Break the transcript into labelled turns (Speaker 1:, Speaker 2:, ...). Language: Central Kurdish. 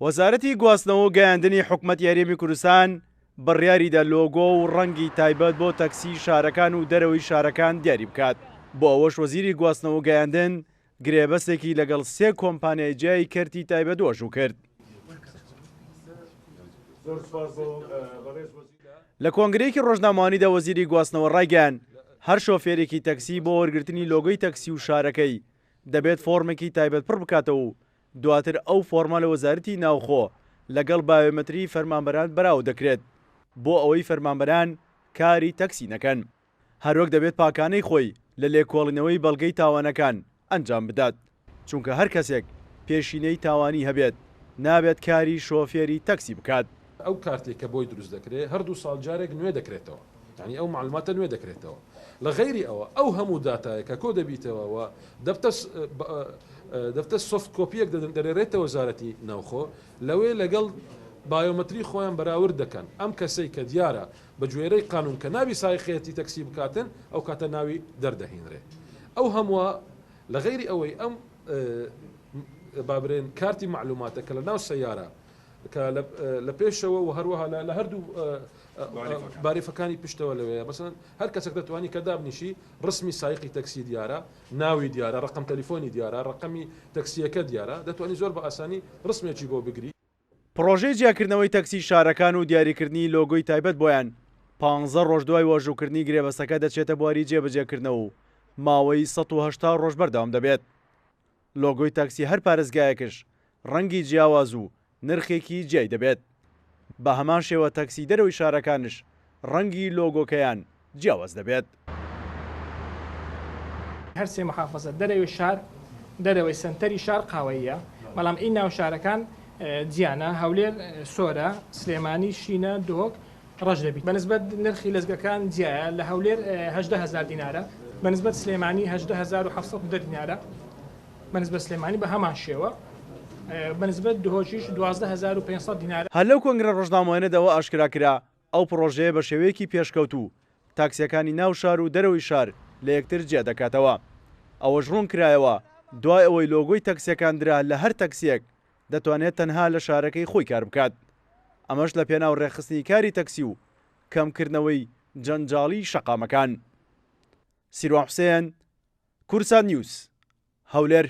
Speaker 1: وەزارەتی گواستنەوە و گەیاندنی حکومەتی هەرێمی کوردستان بڕیاریدا لۆگۆ و ڕەنگی تایبەت بۆ تەکسی شارەکان و دەرەوەی شارەکان دیاری بکات، بۆ ئەوەش وەزیری گواستنەوە و گەیاندن گرێبەستێکی لەگەڵ سێ کۆمپانیای جیای کەرتی تایبەت واژوو کرد. لە کۆنگرەیەکی ڕۆژنامەوانیدا وەزیری گواستنەوە ڕایگەیاند، هەر شۆفێرێکی تەکسی بۆ وەرگرتنی لۆگۆی تەکسی و شارەکەی دەبێت فۆرمێکی تایبەت پڕ بکاتەوە و دواتر ئەو فۆرمە لە وەزارەتی ناوخۆ لەگەڵ بایۆمەتری فەرمانبەران بەراورد دەکرێت بۆ ئەوەی فەرمانبەران کاری تەکسی نەکەن. هەروەک دەبێت پاکانەی خۆی لە لێکۆڵینەوەی بەڵگەی تاوانەکان ئەنجام بدات، چونکە هەر کەسێک پێشینەی تاوانی هەبێت نابێت کاری شۆفێری تەکسی بکات.
Speaker 2: ئەو کارتەی کە بۆی دروست دەکرێت هەر دوو ساڵ جارێک نوێ دەکرێتەوە یانی ئەو مەعلوماتە نوێ دەکرێتەوە لە غەیری ئەوە ئەو هەموو داتایە کە کۆ دەبیتەوە و دەبتە دەبتە soft copy یەک دەنێرێتە وەزارەتی ناوخۆ لەوێ لەگەڵ بایۆمەتری خۆیان بەراورد دەکەن ئەم کەسەی کە دیارە بە گوێرەی قانون کە ناوی سایقیەتی تەکسی بکاتن ئەو کاتە ناوی دەردەهینرێ ئەو هەمووە لە غەیری ئەوەی ئەم بابرێن کارتی مەعلوماتە کە لە ناو سەیارە کە لە پێشەوە و هەروەها لە هەردوو باریفەکانی پشتەوە لەوەیە مەسەن هەر کەسێک دەتوانی کە دابنیشی ڕسمی سایقی تەکسی دیارە ناوی دیارە ڕقم تەلیفۆنی دیارە ڕقمی تەکسیەکە دیارە دەتوانی زۆر بە ئاسانی ڕسمێکی بۆ بگری.
Speaker 1: پڕۆژەی جیاکردنەوەی تەکسی شارەکان و دیاریکردنی لۆگۆی تایبەت بۆیان، پانزە ڕۆژ دوای واژووکردنی گرێبەستەکە دەچێتە بواری جێبەجێکردنەوە و ماوەی 180 ڕۆژ بەردەوام دەبێت. لۆگۆی تاکسی هەر پارێزگایەکش ڕەنگی جیاواز و نرخێکی جیای دەبێت. بە هەمان شێوە تاکسی دەرەوەی شارەکانش ڕەنگی لۆگۆکەیان جیاواز دەبێت.
Speaker 3: هەر سێ محافزە دەرەوەی شار دەرەوەی سەنتەری شار قاوەییە بەڵام ئی ناو شارەکان جیانە هەولێر سۆرە سلێمانی شینە دهۆک ڕەش دەبیت بەنسبەت نرخی لەزگەکان جیایە لە هەولێر 18 هەزار دینارە بەنسبەت سلێمانی 18710 دینارە بەنسبەت سلێمانی بە هەمان شێوە بەنسبەت دهۆکیش 12500 دینارە.
Speaker 1: هەر لەو کۆنگرە ڕۆژنامەوانیەدا ئەوە ئاشکرا کرا، ئەو پڕۆژەیە بە شێوەیەکی پێشکەوتوو تاکسیەکانی ناو شار و دەرەوەی شار لە یەکتر جیا دەکاتەوە. ئەوەش ڕوون کرایەوە، دوای ئەوەی لۆگۆی تاکسیەکان درا لە هەر تاکسیەک دەتوانێت تەنها لە شارەکەی خۆی کار بکات. ئەمەش لە پێناو ڕێکخستنی کاری تەکسی و کەمکردنەوەی جەنجاڵی شەقامەکان. سیروان حوسێن، کوردسات نیوز، هەولێر.